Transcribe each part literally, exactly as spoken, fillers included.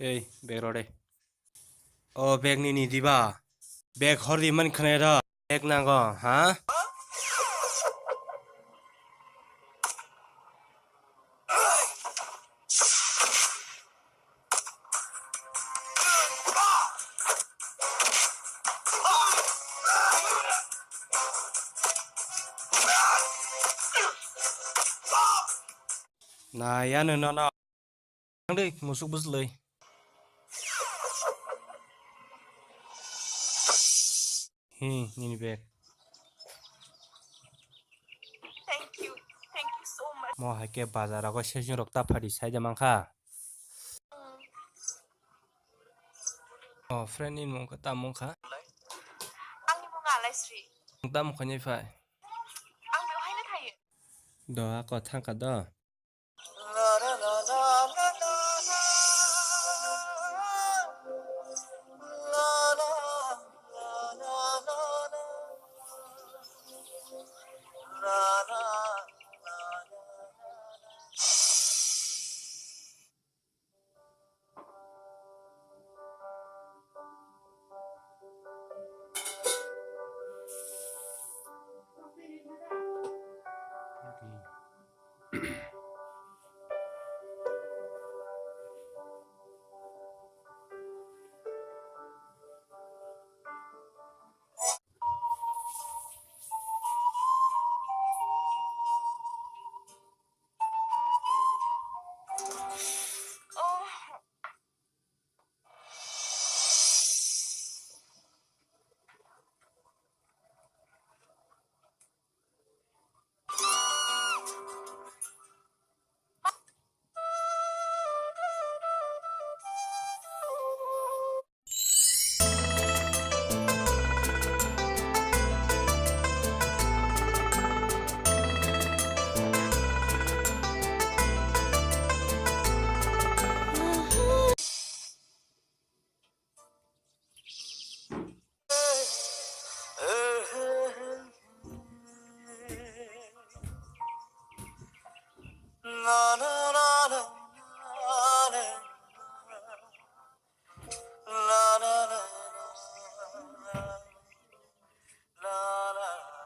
Ei, bag rw de. O bag nini diba? Bag hor di man khwnai rw. Bag nango, ha? Na, ya no, no, no. Thang de, musuk bwslwi. Hi, nini bag. Thank you. Thank you so much. Mo hai khe bazar rogo session rok ta phadi sai de mankha. Mm. O, friend ni mung kha, ta mung kha? Ang ni mung Alaisri. Ta mung kha ni phai? Ang behaino thaio. Do, ako thang kha do.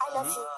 I love you.